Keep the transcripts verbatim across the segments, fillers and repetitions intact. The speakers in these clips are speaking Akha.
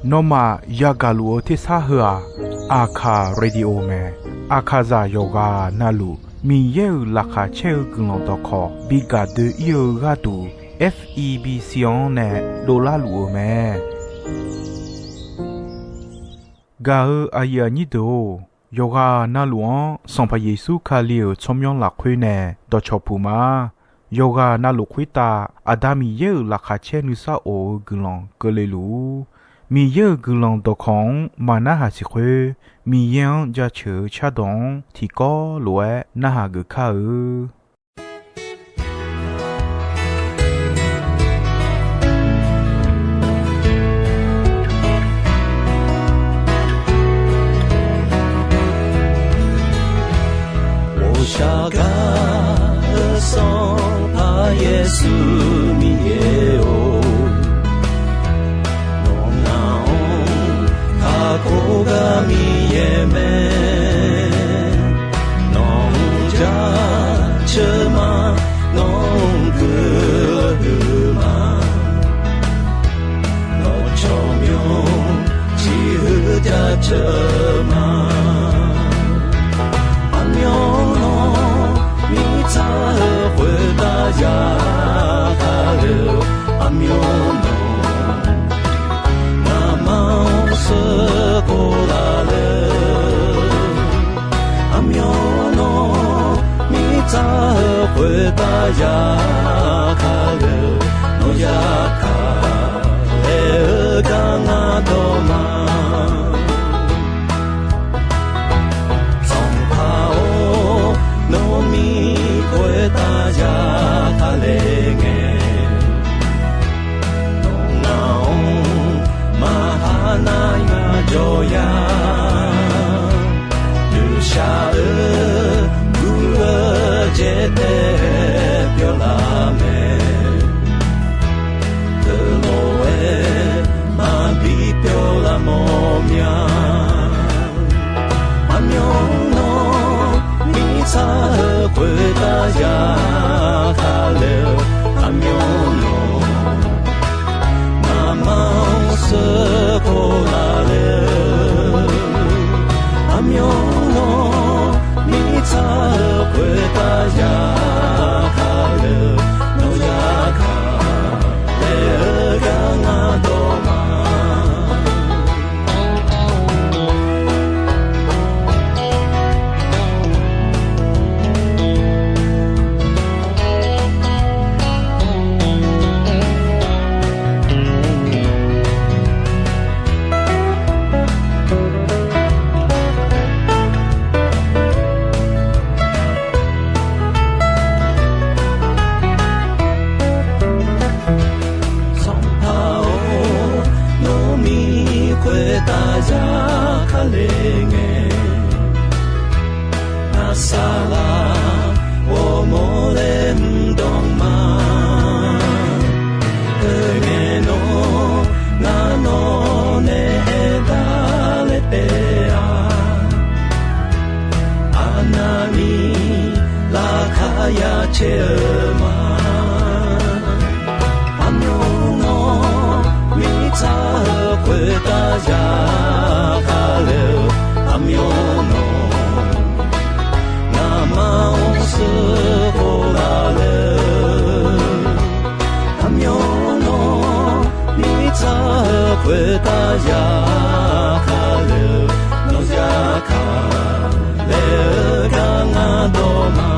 Nawmaf yagaq luf-eu tersar heu-aq, Aqkaq Radio mae. Aqkaqzaq yawqghaq navluf Miqyaer-euq laqkhaq caer-eu guiqlanq dawqkawq bi gaq doe-ir-eu gharduq, F E B C-anr nae dovlar luf-eu mae. Gaq-eu aqyuif aqnyir deuq-or, yawqghaq navluf-anr Sanqpaq Yeqsur Kali-euq tsawrmyanr lafkhoer nae dawqcawq puq ma. Yawqghaq navluf khoertav Aqda Miqyaer-euq laqkhaq caer nuisar of-eu guiqlanq keuvle luf-ur. Miqyaer-euq guiqlanq dawqkawq-anr maqnarhaq siq khoer, Miqyaer-anr jaceuq-eu cardawq-anr tiqkawv lof-aer narhaq geuf kar-eu. 我想 Sanqpaq Yeqsur Miqyaer-or, nawq ngaq-anr kakhof gar Miqyaer mae. Nawq-anr jaceuq ma, nawq-anr guiqlanq huiq ma. Nawq tsawrmyanr ciqhuiq jaceuq ma. Aqmyanluf mirtsaq-eu khoertav ya kale-eu, aqmyanluf ngamaf-anr sheuqkhof laf le. Aqmyanluf mirtsaq-eu khoertav ya kale-eu, nawq ya kale-eu gar ngar dawq ma. Sanqpaq-or, nawmir khoertav ya kale ngae, nawq ngaq-anr maqha nar ngar jawr ya. Nuishaq-eu gur-eu jeqtae pyawr laf mae. Teulof-aer maqbi pyawr laf mawr mya. Aqmyanluf mirtsaq-eu khoertav ya kale-eu, aqmyanluf ngamaf-anr sheuqkhof laf le-eu, aqmyanluf mirtsaq-eu khoertav ya kale-eu, nawq ya kale-eu gar ngar dawq ma. Sanqpaq-or, nawmir khoertav ya kale ngae, ngar saqlaq ghawrmawr laer mr dawq ma. Teungae nawr ngar nawq nae aertaq laer taef-a. Aqnavni laqkhaq ya caer-eu ma. Aqmyanluf mirtsaq-eu khoertav ya kale-eu, aqmyanluf ngamaf-anr sheuqkhof laf le-eu, aqmyanluf mirtsaq-eu khoertav ya kale-eu, nawq ya kale-eu gar ngar dawq ma.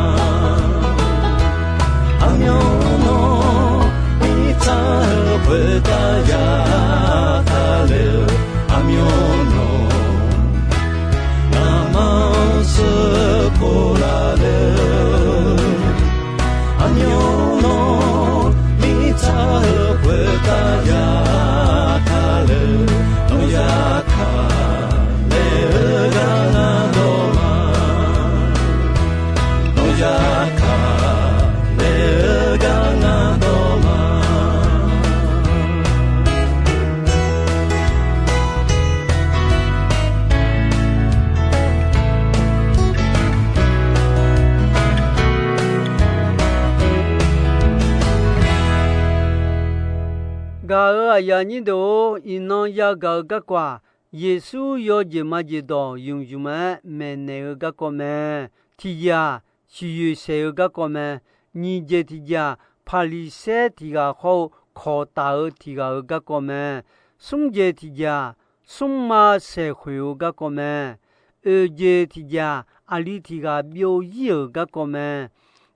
Aqmyanluf mirtsaq-eu khoertav ya kale-eu, aqmyanluf ngamaf-anr sheuqkhof laf le-eu, aqmyanluf mirtsaq-eu khoertav ya kale-eu, nawq ya kale-eu gar ngar dawq ma. Nawq Gaq-euq aqyuif aqnyir deuq-or, iqnan yagaq-eu garkawv-aq, Yeqsur yawjeq majeq dawq ymq ymq-aer maeqnaeq-eu garkawv mae. Tiqjeq-aq, siqyoeq saeq-eu garkawv mae. Nyiq jeq tiqjeq-aq, Paqliqsaer tiq ghaq hawr-eu kawq taf-eu tiq ghaq-euq garkawv mae. Smr jeq tiqjeq-aq, smrma saeqkhoeq-eu garkawv mae. Oeq jeq tiqjeq-aq, aqli tiq ghaq byov ir-euq garkawv mae.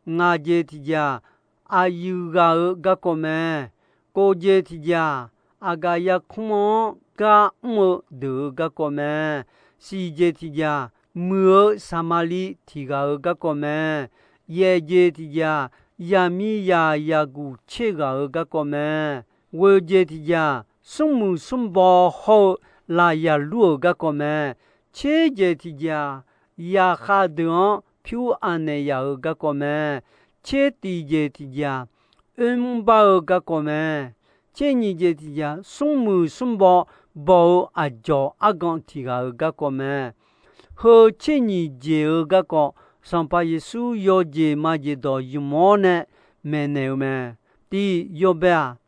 Ngaq jeq tiqjeq-aq, aqyuif ghaq-euq garkawv mae. Kov jeq tiqjeq-aq, aqgaf yarkmr-anr gar mr-eu deuq-euq garkawv mae. Siq jeq tiqjeq-aq, muiq-eu Saqmaqliv tiq ghaq-euq garkawv mae. Yaeq jeq tiqjeq-aq, yaqmiqzaq yaqguq tser ghaq-euq garkawv mae. Ghoeq jeq tiqjeq-aq, smrmuiq smrbaw hawr-eu lafyaq lur-euq garkawv mae. Tser jeq tiqjeq-aq, yaqkhav deuq-anr pyur anaeq yaf-euq garkawv mae. Tser tiq jeq tiqjeq-aq, oermr bar-eu garkawv mae. Tser nyiq jeq tiqjeq-aq, smrmuiq smrbaw baw-eu aqdzawq argan tiq ghaq-euq garkawv mae. Heu tser nyiq jeq-eu garkawv, Sanqpaq Yeqsur yawjeq majeq dawq ymq-awr nae maeqnaeq-eu mae. Tiq yawbae-aq,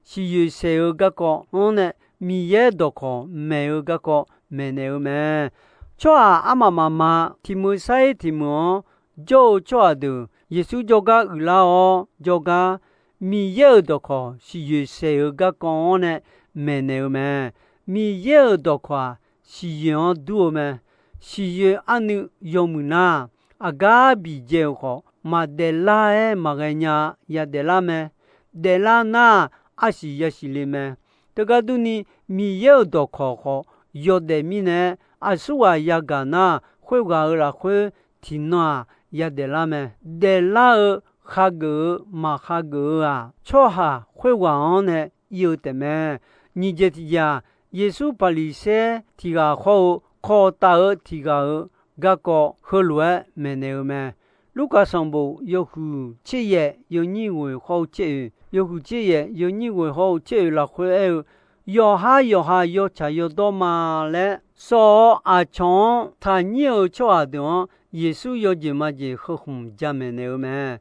siqyoeq saeq-eu garkawv-anr nae Miqyaer dawqkawq maeq-eu garkawv maeqnaeq-eu mae. Tsawrhaq armaf mafma tiq meuq sar-ir tiq meuq-anr jawr-eu tsawrhaq deuq Yeqsur jawrgar uiqlar-awr jawrgar, Miqyaer-euq dawqkawq siqyoeq saeq-eu garkawv-anr nae maeqnaeq-eu mae. Miqyaer-euq dawqkawq-aq, siqyoeq-anr dur-eu mae. Siqyoeq arnuiv yawmuiq nar, aqgar biqdzae-euq khawf, maqdaef lar-aer maqghae nya-a. Yadaef lar mae. Daeflar nar, arsiq yasiq le mae. Teugar durni, Miqyaer-euq dawqkawq khawf yawdaef mirnae, aqsurghaq yagaq nar, khoerghaq-euq lafkhoer tiqnan-aq yadaef lar mae. Daeflar-eu khageuf-eu maqkhageuf-eu-aq, tsawrhaq khoerghaq-anr nae ir-eu taefmae. Nyiq jeq tiqjeq-aq, Yeqsur Paqliqsaer tiq ghaq hawr-eu kawq taf-eu tiq ghaq-euq garkawv heulof-aer maeqnaeq-eu mae. Lurkaf sanqbof yawhuiq tser yaef yawnyir ghoeq hawr-eu tser oeq, yawhuiq tser yaef yawnyir ghoeq hawr-eu tser oeq lafkhoer aer-eu, yawqhar yawqha yawtsaq yawdawr ma laer sawf-awr, aqcawq-anr taqnyir-eu tsawrhaq deuq-anr Yeqsur yawjeq majeq heu khmq jamaeq naeq-eu mae.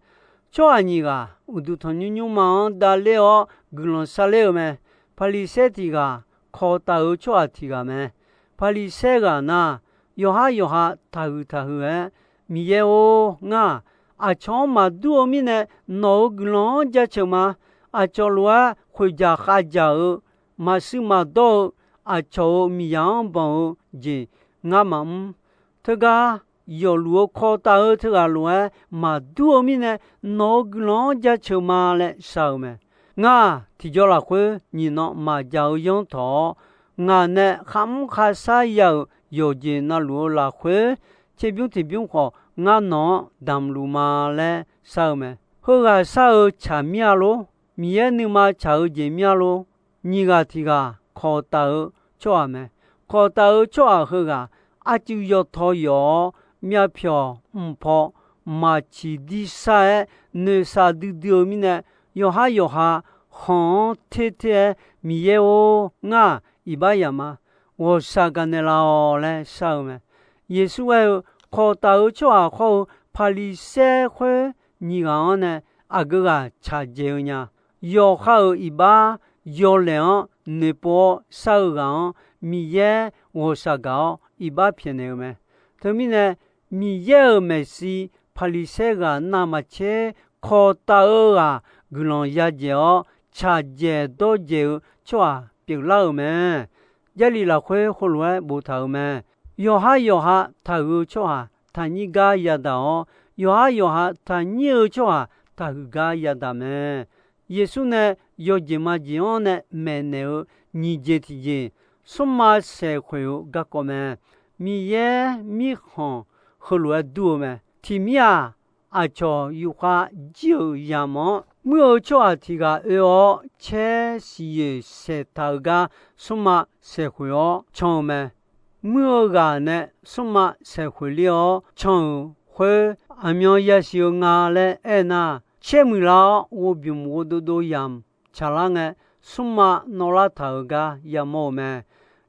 Tsawrhaq nyiq ghaq uqduq tanqnymr nymrma-anr davler-awr guiqlanq sarler-eu mae. Paqliqsaer tiq ghaq, kawq taf-eu tsawrhaq tiq ghaq mae. Paqliqsaer ghaq nar, yawqhar yawqha taqhuiq taqhuiq-aer, Miqyaer-or, ngar-aq, aqcawq-anr maqdur-eu mirnae nawq-euq guiqlanq-anr jaceuq ma. Aqcawq lof-aer khoeqdzaq khavdzaq-eu, maqsiq maqdawr-eu, aqcawq-euq miqzaq-anr banq-eu jeq ngar maqmr. Teugar yawfluf-eu kawq taf-eu teughaq lof-aer maqdur-eu mirnae, nawq-euq guiqlanq-anr jaceuq ma laer shar-eu mae. Ngar-aq, tiqjawr lafkhoer nyiq nan maqjaq-eu yanr tawq-awr, ngaq nae kharmr kharshar ya-euq yawqjeq navluf-eu lafkhoer, tserbymr tiqbymr khawf ngar nawq-anr damq luf ma laer shar-eu mae. Heughaq shar-eu tsaq mir-a lor. Miqyaer nuima tsaq-eu jeq mir-a lor. Nyiq ghaq tiq ghaq kawq taf-eu tsawrhaq mae. Kawq taf-eu tsawrhaq heughaq arcuiv yawtaw yawf-awr, myavpyawq mq paw maqciq dir shar-aer noeqshaq duidui-eu mirnae, yawqhar yawqha khanq-anr ter ter-aer, Miqyaer-or, ngar-aq, iqbax yamq ma. Ghawqshaq gaqnaeq laf-awq laer shar-eu mae. Yeqsur aer-eu, kawq taf-eu tsawrhaq hawr-eu Paqliqsaer khoer nyiq ghaq-anr nae aqgeu ghaq tsaq dzaeq-eu nya. Yawqha-euq iqbax yawlaeq-anr noeqpov-awr shar-eu ghaq-anr Miqyaer ghawqshaq gaq-awr iqbax pyaeqnaeq-eu mae. Teumirnae, Miqyaer-euq maeqshi Paqliqsaer ghaq navmaqtser kawq taf-eu ghaq guiqlanq yadzaeq-awr tsaq dzaeq dawr dzaeq-eu tsawrhaq pyeuflar-euq mae. Jarlif lafkhoer heulof-aer boftaq-euq mae. Yawqhar yawqha taqhuiq-eu tsawrhaq taqnyir gar yadaq-awr, yawqhar yawqha taqnyir-eu tsawrhaq taqhuiq gar yadaq mae. Yeqsur nae yawjeq majeq-anr nae maeqnaeq-eu nyiq jeq tiqjeq, smrma saeqkhoeq-eu garkawv mae. Miqyaer mirkhanq heulof-aer dur-eu mae. Tiqmir-aq, aqcawq yufkhav jir-euq yamq-anr muir-eu tsawrhaq tiq ghaq oe-awr caer siqyoeq saeqtaq-euq gar smrma saeqkhoeq-awr can-eu mae. Muir-eu ghaq nae smrma saeqkhoeq ler-awr can-euq khoer, aqmyan yasiq-eu nga laer aernar, caer muiqlar-awr ghovbymq ghovdov dov yamq tsaqlar ngae, smrma nawvlar taq-euq gar yamawr-eu mae.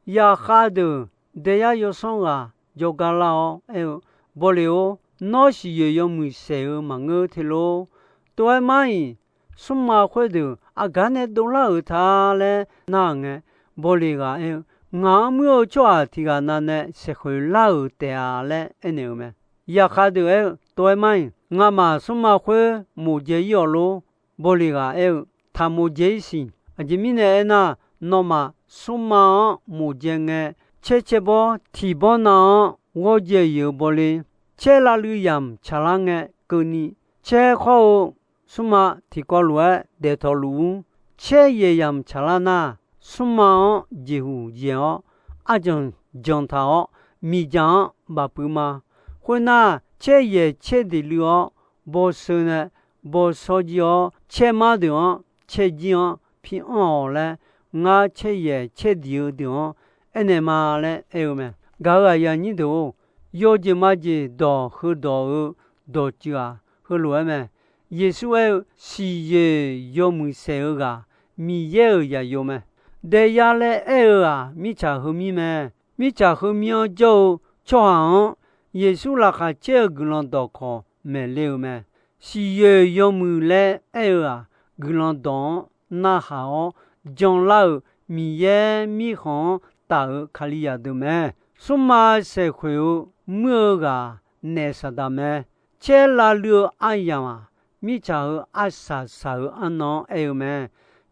Yaqkhav deuq daeyar yawsanr ghaq jawrgar lar-awr aer-eu, Bawleq-or, nawr siqyoeq yawmuiq saeq-eu maqngeur te lor. Tov-aer mar-iq, smrma khoerdeuq aqgaf nae dovlar-euq ta laer nar-aq ngae, Bawleq ghaq aer-eu, Ngaq-anr muir-eu tsawrhaq tiq ghaq navnae saeqkhoeq lar-euq taef-a laer aernaeq-eu mae. Yaqkhav deuq aer-eu, Tov-aer mar-iq, ngamaf smrma khoer moqjae ir-awq lor. Bawleq ghaq aer-eu, Taq moqjae ir siq. Aqjeq mirnae aernar, nawmaf smrma-anr moqjae ngae, caer caerbawr tiq bawr nav-anr ghawrdzae-iq-euq bawle, caer lavluiv yamq tsaqlar ngae keuvni, caer khawr-eu smrma tiqkawv lof-aer daeftawq luf-ur. Caer yaeq yamq tsaqlar nar, smrma-anr jeqhuq yaeq-awr, arjanq janq taq-awr, miqdzaq-anr bafpuiv ma. Khoernar, caer yaeq caer diq luiv-awr, bawseu nae bawshawr jir-awr, caermar deuq-anr caerjir-anr piranr-awq laer, ngar caer yaeq caer diq-eu deuq-anr aernaeq ma laer aer-eu mae. Gaq-euq aqyuif aqnyir deuq-or, yawjeq majeq dawq heudawq-eu dawqtsuif-aq, heulof-aer mae. Yeqsur aer-eu, Siqyoeq yawmuiq saeq-eu ghaq, Miqyaer-euq zaqyo mae. Daeyar laer aer-eu-aq, mirtsaq heumir mae. Mirtsaq heumir-anr jawr-eu tsawrhaq-anr, Yeqsur laqkhaq caer-eu guiqlanq dawqkawq maeqle-euq mae. Siqyoeq yawmuiq laer aer-eu-aq, guiqlanq dawq-anr narhaq-awr janlar-euq Miqyaer mirkhanq-anr taf-euq Kalizaq deuq mae. Smrma saeqkhoeq-eu muir-eu ghaq naef Saqdaq mae. Caer lavluiv-eu aryamq-aq, mirtsaq heu arsaq saq-euq arnan-anr aer-eu mae.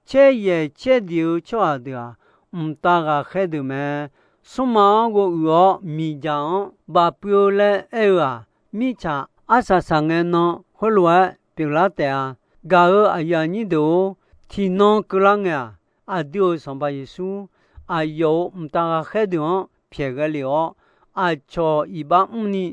Caer yaeq caer diq-eu tsawrhaq deuq-aq, mqtav ghaqkhaer deuq mae. Smrma-anr ghovuiq-awr miqdzaq-anr bafpuiv-eu laer aer-eu-aq, mirtsaq arsaq saq ngae nan khoerlof-aer pyeuflar taef-a. Gaq-euq aqyuif aqnyir deuq-or, tiqnan keuvlar ngae-aq, aqdui-euq Sanqpaq Yeqsur aqyawf-euq mqtav ghaqkhaer deuq-anr pyaeq ghae lef-awr, aqcawq iq bar mrni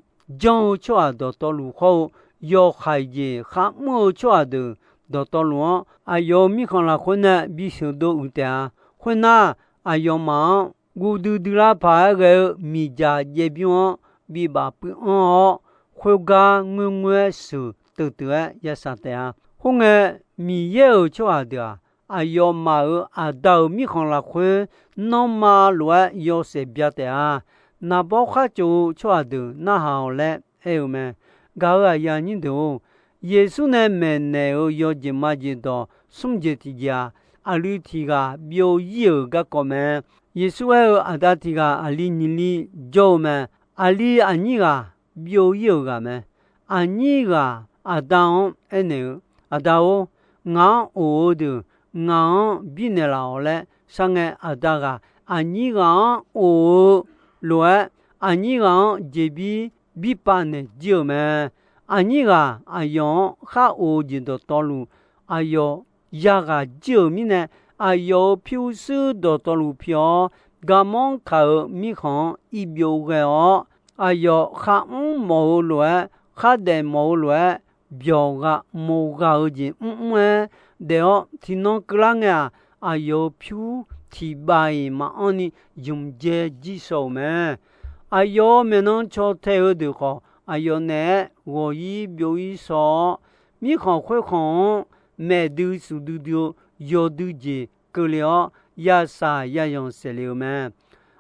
janr-eu tsawrhaq dawqtawvluf khawr-eu, yawhaiq jeq kharmr-eu tsawrhaq deuq dawqtawvluf-anr aqyawf-euq mirkhanq lafkhoer nae bisheuq dov uiq taef-a. Khoernar, aqyawfmaf-anr guv duidui lar paq-aer ghae-eu miqdzaq jaev bymr-anr bibaf puiv anr-awr, khoergar ngoerngoer-aer sheuq teuf teuf-aer ya shaq taef-a. Khoerngae, Miqyaer-euq tsawrhaq deuq-aq, aqyawfmaf-euq Aqda-euq mirkhanq lafkhoer nanrma lof-aer yawshaef bya taef-a. Naqbawr khar tsof-eu tsawrhaq deuq narhaq-awq laer aer-eu mae. Gaq-euq aqyuif aqnyir deuq-or, Yeqsur nae maeqnaeq-euq yawjeq majeq dawq smr jeq tiqjeq-aq, aqli tiq ghaq byov ir-euq garkawv mae. Yeqsur aer-eu, Aqda tiq ghaq aqli nyiq li jawr-eu mae. Aqli aqnyir ghaq byov ir-euq ghaq mae. Aqnyir ghaq aqda-anr aernaeq-eu, Aqda-or, ngaq-anr of-eu deuq ngaq-anr birnaeq laf-awq laer sharngae, aqda ghaq aqnyir ghaq-anr of-eu lof-aer, aqnyir ghaq-anr jeqbir birpav naeq jir-euq mae. Aqnyir ghaq aqyawf-anr khar of-eu jeq dawqtawvluf, aqyawf yaghaq jir-euq mirnae, aqyawf-euq pyurshuir dawqtawvluf pi-awr, garmanr kaq-euq mirkhanq-anr irbyov ghae-awr, aqyawf kharmr mawf-eu lof-aer, khardaef mawf-eu lof-aer, byawq gha mawq ghaq-eu jeq mrmr-aer daef-awr, tiqnan keuvlar ngae-aq, aqyawf-euq pyur tiq bav-iq maqanr ni zmq dzae jir shaw-euq mae. Aqyawf-euq maeqnan caw tae-eu deuq khawf, aqyawf naeq-aer ghawq-ir byov-ir shaw-awr, mirkhanq khoerkhanq-anr maeq dui shuf duidui-eu yawdui jeq keuvle-awr, ya shaq ya yanq saeqle-eu mae.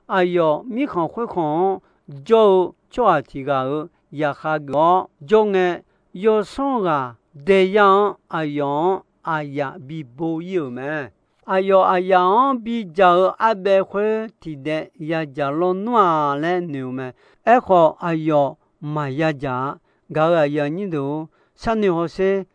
Aqyawf mirkhanq khoerkhanq-anr jawr-eu tsawrhaq tiq ghaq-euq zaqkhav geuf-awr jawr ngae, yawsanr ghaq daeyar-anr aqyawf-anr aqyaf bibo ir-euq mae. Aqyawf aqyaf-anr bidzaq-eu arbaev khoer tiqdaev yadzaq lawnmr-aq laer noeq-eu mae. Aerkhawf, aqyawf maqya dzaq-a. Gaq-euq aqyuif aqnyir deuq-or, sharnoeq hawsher.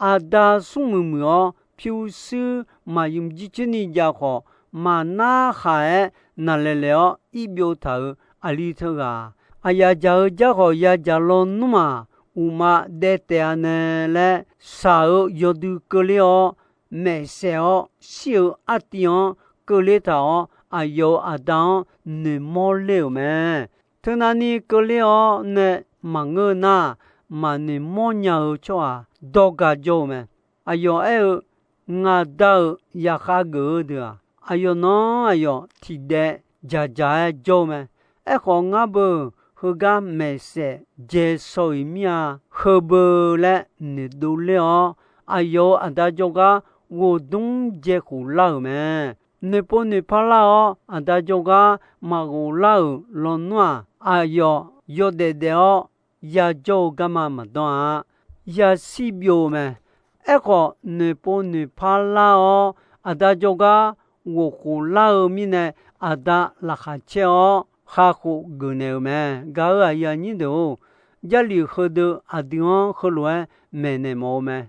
Aqda smrmuiq muiq-awr, pyurshuir maqymq jircoer ni jav khawf, maqnar khaq-aer naqlaeq laeq-awr irbyov taq-euq aqli teughaq-aq, aqyaf dzaq-eu jar khawf yadzaq lawnmr-aq, uqma daev taef-a nae laer shaq-eu yawdui keuvler-awr, maeqsaef-awr shir-eu artiv-anr keuvler taq-awr, aqyawf-euq aqda-anr noeqmawr ler-euq mae. Teunavni keuvler-awr nae maqngeur nar, maqnoeq mawrnya-eu tsawrhaq dawrga jawr-eu mae. Aqyawf aer-eu, Ngaq Da-euq zaqkhav geuf-eu deuq-aq, aqyawf nan aqyawf tiqdaev dzaqdzaq-aer jawr-eu mae. Aerkhawf, ngar beu heugar maeqsaef dzae shaw-iq mir-a. Heu beu laer noeqdov ler-awr, aqyawf-euq aqda jawrgar ghof dmr dzae khof lar-euq mae. Noeqpov noeqpar lar-awr, aqda jawrgar maqghof lar-euq lawnmr-aq, aqyawf yawdaef daef-awr yajawr-eu garma maqdanr-a. Yashir byov-eu mae. Aerkhawf, noeqpov noeqpar lar-awr, aqda jawrgar ghofkhof lar-eu mirnae, aqda laqkhaq caer-awr, kakhof geufnaeq-euq mae. Gaq-euq aqyuif aqnyir deuq-or, Jarlif heudeuq aqdui-anr heulof-aer maeqnaeq mawf-eu mae.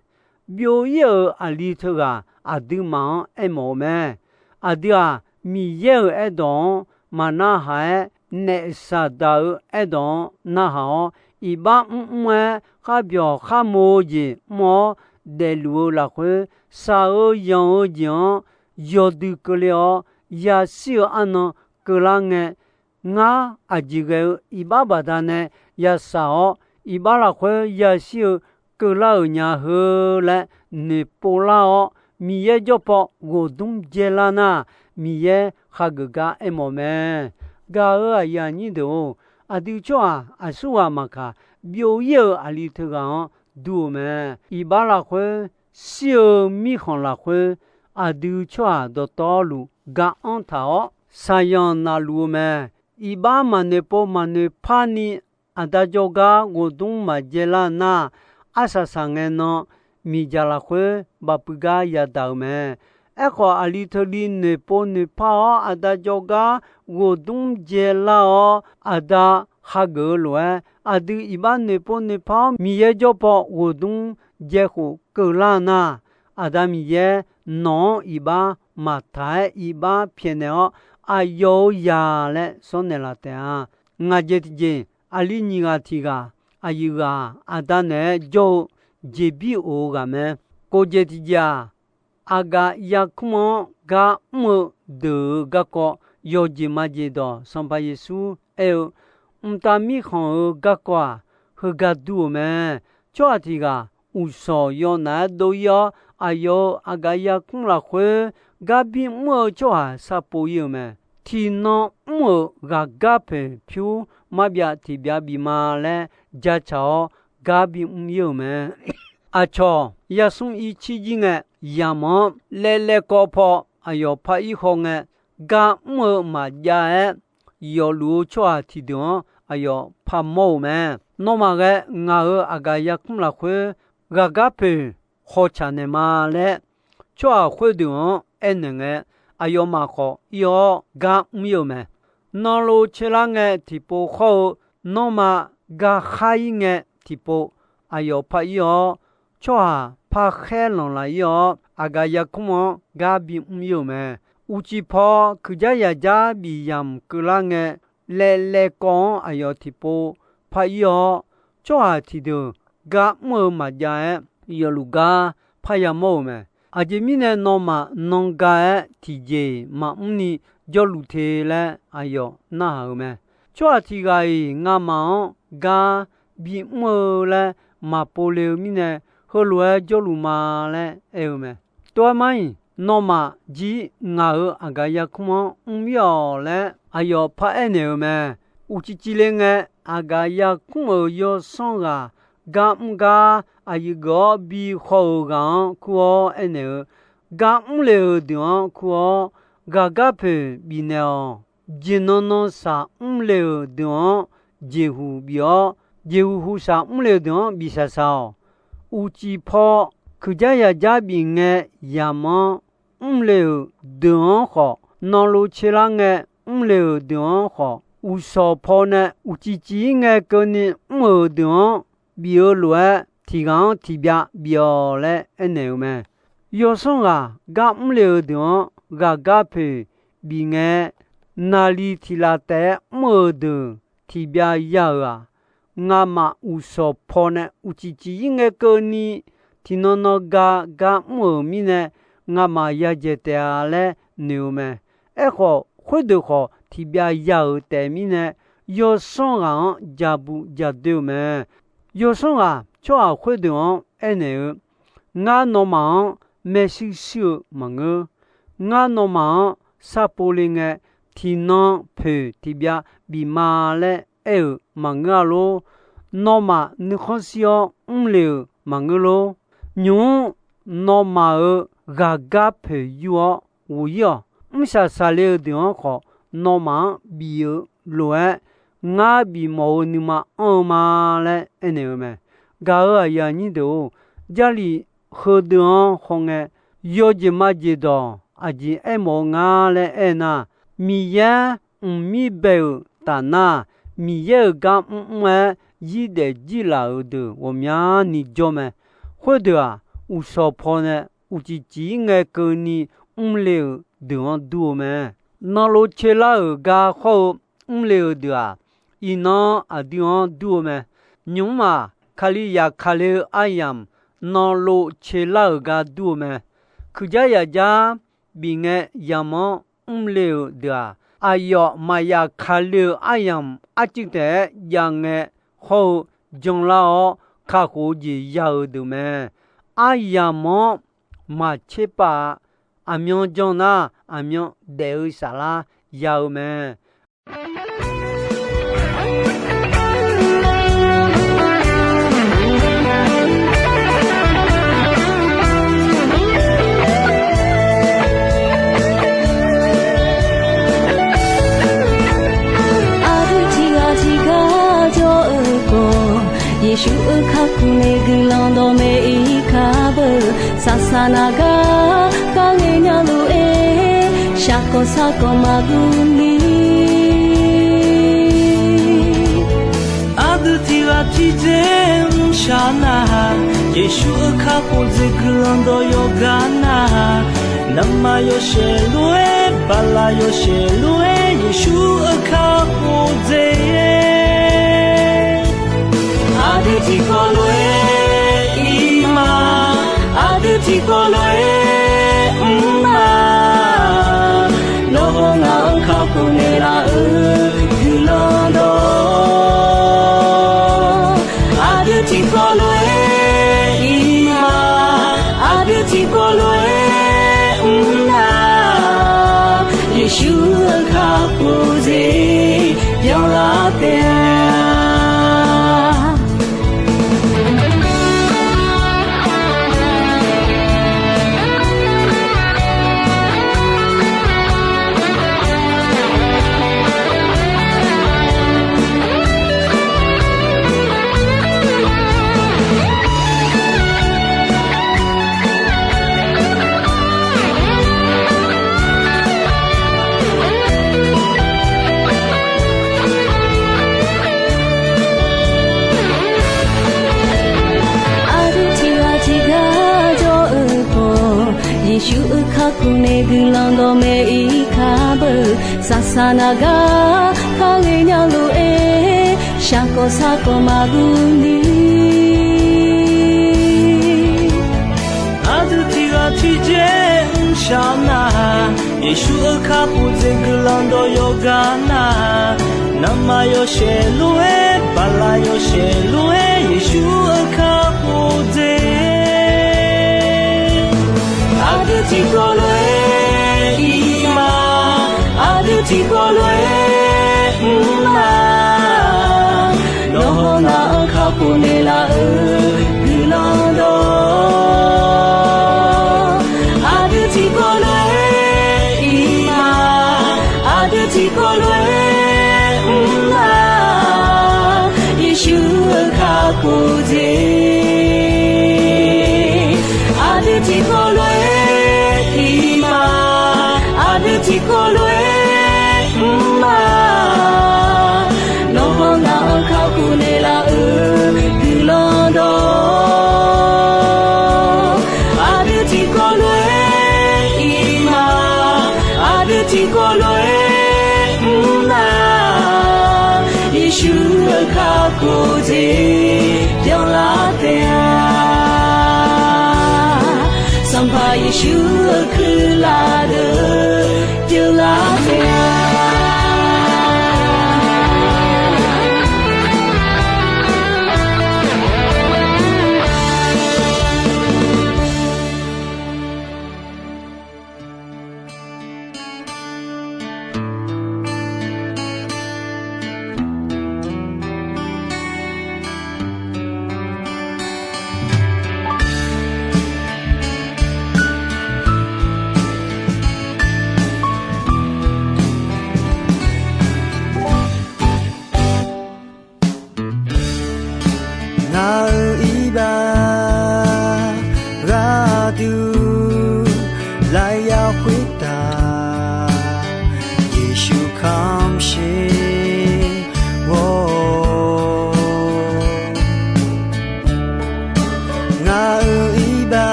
Byov-ir-euq aqli teughaq aqduimaf-anr aermawf-eu mae. Aqdui-aq, Miqyaer-euq aerdawq-anr maqnarhaq-aer, naef Saqdaq-euq aerdawq-anr narhaq-awr, iqbax mrmr-aer kharbyawq kharmo-eu jeq mr-awr, daefluf-eu lafkhoer, shaq-eu yanq-eu jeq-anr yawdui keuvle-awr, yashir-eu arnan keuvlar ngae, ngar aqjeq ghae-eu iqbax baqdanae yashaq-awr, iqbax lafkhoer yashir-eu keuvlar-euq nya heu laer noeqpov lar-awr, Miqyaer jawrpaw ghofdmr jaelar nar, Miqyaer hageuf gar aermawf mae. Gaq-euq aqyuif aqnyir deuq-or, aqdui tsawrhaq aqsurghaq maqkaq, byov-ir-euq aqli teughaq-anr dur-eu mae. Iqbax lafkhoer, shir-eu mirkhanq lafkhoer, aqdui tsawrhaq dawqtawvluf ga-anr taq-awr, shaqyanq navluf-eu mae. Iqbax maqnoeq pov maqnoeq parni, aqda jawrgar ghofdmr maqjaelar nar, arsaq saq ngae nan, miqdzaq lafkhoer bafpuiv gar yadaq-euq mae. Aerkhawf, aqli teuli noeqpov noeqpar-awr, aqda jawrgar ghofdmr jaelar-awr, aqda hageuf-eu lof-aer, aqdui iqbax noeqpov noeqpar-awr, Miqyaer jawrpaw ghofdmr jaekhof keuvlar nar, Aqda Miqyaer nawq-anr iqbax maqtaq-aer iqbax pyaeqnaeq-awr, aqyawf-euq zaq laer sawrnaeq laf taef-a. Ngaq jeq tiqjeq, aqli nyiq ghaq tiq ghaq, aqyuif ghaq aqda naeq-aer jawr-eu jeqbir of-eu ghaq mae. Kof jeq tiqjeq-aq, aqgaf yarkmr-anr gar mr-eu deuq-euq garkawv yawqjeq majeq dawq Sanqpaq Yeqsur aer-eu, mqtav mirkhanq-euq garkawv-aq, heugar dur-euq mae. Tsawrhaq tiq ghaq uqshawq yawnaf-aer dov-ir-awr, aqyawf-euq aqgaf yarkmr lafkhoer gar bimr-eu tsawrhaq sharpov-ir-euq mae. Tiqnan mr-euq ghaqgar poeq pyur marbyav tiqbyav bif ma laer jacaq-awr gar bimr-ir-euq mae. Aqcawq yarsmr ircir jir ngae, yamq-anr laev laev kawv paw aqyawf par-ir haw ngae, gar mr-eu maqjav-aer, yawfluf-eu tsawrhaq tiqdeuq-anr aqyawf parmawr-euq mae. Nawmaf ghae ngaq-euq aqgaf yarkmr lafkhoer ghaqgar poeq hawtsaq naeq ma laer, tsawrhaq khoerdeuq-anr aernaeq ngae, aqyawfmaf khawf ir-awr gar mr-ir-euq mae. Nanlov caerlar ngae tiqpov khawr-eu, nanrma garkhar-ir ngae tiqpov aqyawf par-ir-awr, tsawrhaq par khaer lanqlaf-ir-awr, aqgaf yarkmr-anr gar bimr-ir-euq mae. Uqcif paw kuiqjar yaqjar bif yamq keuvlar ngae, laev laev kawv-anr aqyawf tiqpov par-ir-awr, tsawrhaq tiqdeuq gar mr-eu maqjav-aer, yawfluf gar parya mawr-euq mae. Aqjeq mirnae nawmaf nan ga-aer tiqjeq-iq maqmr ni jawrluf te laer aqyawf narhaq-euq mae. Tsawrhaq tiq ghaq-iq ngamaf-anr gar bimr-eu laer maqpov le-eu mirnae, heulof-aer jawrluf ma laer aer-eu mae. Tov-aer mar-iq, nawmaf jir ngaq-euq aqgaf yarkmr-anr mr-ir-awq laer aqyawf paraer naeq-euq mae. Uqcif cifle ngae, aqgaf yarkmr-euq yawsanr ghaq gar mr gar aqyuif geuf-awr bi haw-euq ghaq-anr kur-awr aernaeq-eu, gar mr le-euq deuq-anr kur-awr, ghaqgar poeq bifnaeq-awq. Jeqnan nan shaq mr le-euq deuq-anr jeqhuq bif-awr, jeqhuq huq shaq mr le-euq deuq-anr bif shaq shaq-awq. Uqcif paw kuiqjar yaqjar bif ngae yamq-anr mr le-euq deuq-anr khawf, nanlov caerlar ngae mr le-euq deuq-anr khawf, uqshawq paw nae uqcif cif-ir ngae keuvni mr-euq deuq-anr bif-eu lof-aer, tiq ghaq-anr tiqbyav bif-awq laer aernaeq-eu mae. Yawsanr ghaq gar mr le-euq deuq-anr ghaqgar poeq bif ngae, naqli tiq laf taef-aer mr-euq deuq tiqbyav ya-euq-aq, ngamaf uqshawq paw nae uqcif cif-ir ngae keuvni, tiqnan nan ga gar mr-euq mirnae, ngamaf yadzaeq taef-a laer noeq-eu mae. Aerkhawf, khoerdeuq khawf tiqbyav ya-euq taef mirnae, yawsanr ghaq-anr ja bu ja doer-eu mae. Yawsanr ghaq tsawrhaq khoerdeuq-anr aernaeq-eu, ngar nawmaf-anr maershuir shuir-eu maqngeur. Ngar nawmaf-anr sharpov le ngae, tiqnan poeq tiqbyav bif ma laer aer-euq maqngeur-a lor. Nawmaf nuikhanr shir-awr mr le-euq maqngeur lor. Nymq-mr nawmaf-euq ghaqgar poeq yur-awr ghof-ir-awq. Mrshaq shaq le-eu deuq-anr khawf, nawmaf-anr bif-eu lof-aer, ngar bifmawf-eu nuima anr-eu ma laer aernaeq-eu mae. Gaq-euq aqyuif aqnyir deuq-or, Jarlif heudeuq-anr hawngae, yawjeq majeq dawq aqjeq aermawf-eu nga laer aernar, Miqyaer mqmir bae-euq taf nar, Miqyaer-euq gar mrmr-aer zirdaef jir laf-euq deuq ghawqmyani jawr mae. Khoerdeuq-aq, uqshawq paw nae uqcif cif-ir ngae keuvni mrle-euq deuq-anr dur-eu mae. Nanlov caelar-euq gar khawr-eu mrle-euq deuq-aq, iqnan aqdui-anr dur-eu mae. Nymq-mr-aq, Kalizaq kale-eu aryamq nanlov caelar-euq gar dur-eu mae. Kuiqjar yaqjar bif ngae yamq-anr mrle-euq deuq-aq, aqyawf maqyaf kale-euq aryamq arcuiv taef-aer jav ngae khawr-eu janlar-awr kakhof-eu jeq ya-eu deuq mae. Aryamq-anr maqtser pav-a. Aqmyan jan nar, aqmyan daef-eu saflar ya-eu mae. Aqdui tiqghaq tiqgar jawr-eu khawf, Yeqsur-euq kakhof nae guiqlanq dawqmaeq-ir kar beu. Saqsaq naq gar kharngae nya lof-aer, shaqkawq sarkawq maqguv ni. Aqdui tiqghaq tiqjeq mrshaq nar, Yeqsur-euq kakhof dzaeq guiqlanq dawq yawqgar nar, navmaqyawshaef lof-aer, baqlaq yawshaef lof-aer, Yeqsur-euq kakhof dzaeq Aqdui tiqkawv lof-aer ir ma, aqdui tiqkawv lof-aer mr ma. Nawr hawr ngaq-anr kakhof naeqlaf-euq guiqlanq dawq. Aqdui tiqkawv lof-aer ir ma, aqdui tiqkawv lof-aer mr nar, Yeqsur-euq kakhof dzaeq byanlar taef-a. Aqdui tiqghaq tiqgar jawr-eu khawf, Yeqsur-euq kakhof nae guiqlanq dawqmaeq-ir kar beu. Saqsaq naq gar kharghae nya lof-aer, shaqkawq sarkawq maqguv ni. Aqdui tiqghaq tiqjeq mrshaq nar, Yeqsur-euq kakhof dzaeq guiqlanq dawq yawqgar nar, navmaqyawshaef lof-aer, baqlaq yawshaef lof-aer, Yeqsur-euq kakhof dzaeq. Aqdui tiqkawv lof-aer ir ma, aqdui tiqkawv lof-aer mr ma. Nawr hawr ngaq-anr kakhof naeqlaf-euq guiqlanq dawq. Aqdui tiqkawv lof-aer ir ma, aqdui tiqkawv lof-aer mr ma. Yeqsur-euq kakhof dzaeq. Aqdui tiqkawv lof-aer ir ma, aqdui tiqkawv lof-aer mr ma. Nawr hawr ngaq-anr kakhof naeqlaf-euq guiqlanq dawq. Aqdui tiqkawv lof-aer ir ma, aqdui tiqkawv lof-aer mr ma. Yeqsur-euq kakhof dzaeq byanlar taef-a. Sanqpaq Yeqsur-euq kuirlaf deuq pyeuflar taef-a.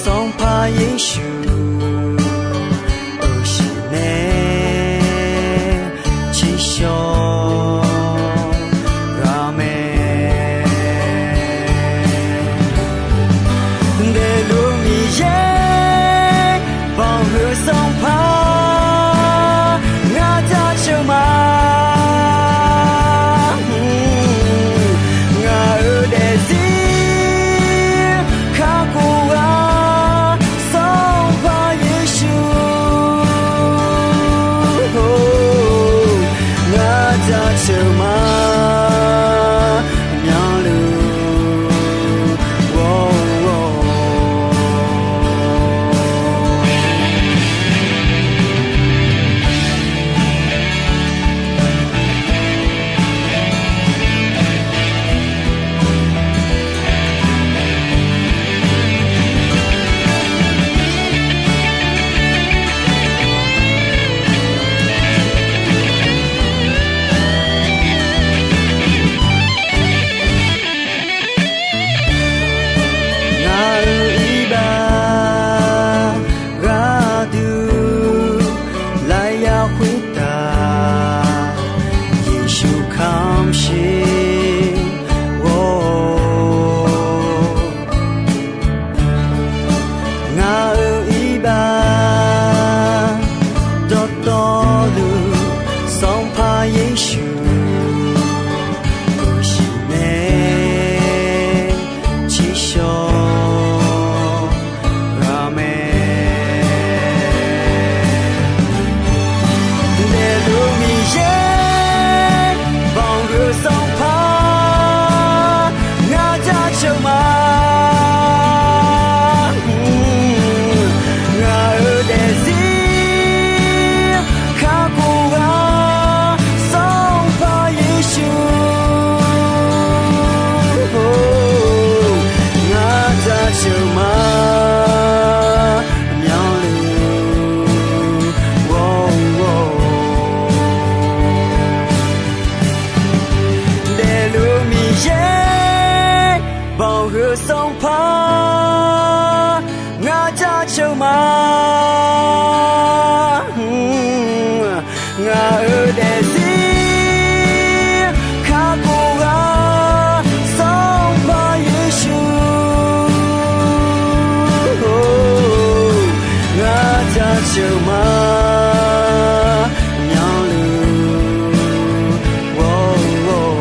Sanqpaq Yeqsur, euqsiq nae tsiqshawr ghaq mae. Daefluf Miqyaer, banqhuiq Sanqpaq, ngar jaceuq ma. Ngaq-euq daefzir kakhof-a, Sanqpaq Yeqsur, ngar jaceuq ma, myanluf ghawr-awq. Ngaq-euq iqbax gharduq lafyaq khoertav, Yeqsur kamq shir ghawr-awq. Ngaq-euq iqbax dawqtawvluf, Sanqpaq Yeqsur, euqsiq nae tsiqshawr ghaq mae. Daefluf Miqyaer, banqhuiq Sanqpaq, ngar jaceuq ma. Ngaq-euq daefzir kakhof-a, Sanqpaq Yeqsur, ngar jaceuq ma, myanluf ghawr-awq. Daefluf Miqyaer, banqhuiq Sanqpaq, ngar jaceuq ma. Ngaq-euq daefzir kakhof-a, Sanqpaq Yeqsur, ngar jaceuq ma, myanluf ghawr-awq.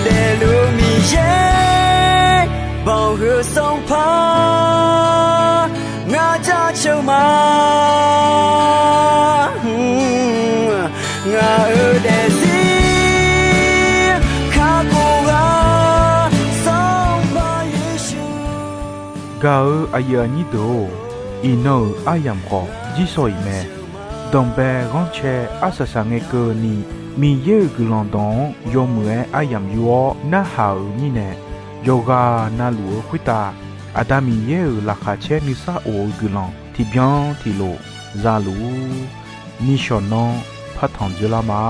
Daefluf Miqyaer, banqhuiq Sanqpaq, ngar jaceuq ma. Ngaq-euq daefzir kakhof-a, Sanqpaq Yeqsur. Gaq-eu aqyuif aqnyir deuq-or, iqnan-euq aryamq khawf jirshaw-iq mae. Danqbae ghanrcae arsaq saq ngae keuvni, Miqyaer-euq guiqlanq dawq-anr yawmuiq-aer aryamq yur-awr narhaq-euq mirnae, yawqghaq navluf-eu khoertav Aqda Miqyaer-euq laqkhaq caer nuisar of-eu guiqlanq tiqbyan tiqlof za luf-ur. Nishawq nanr partanq dzoerlar ma.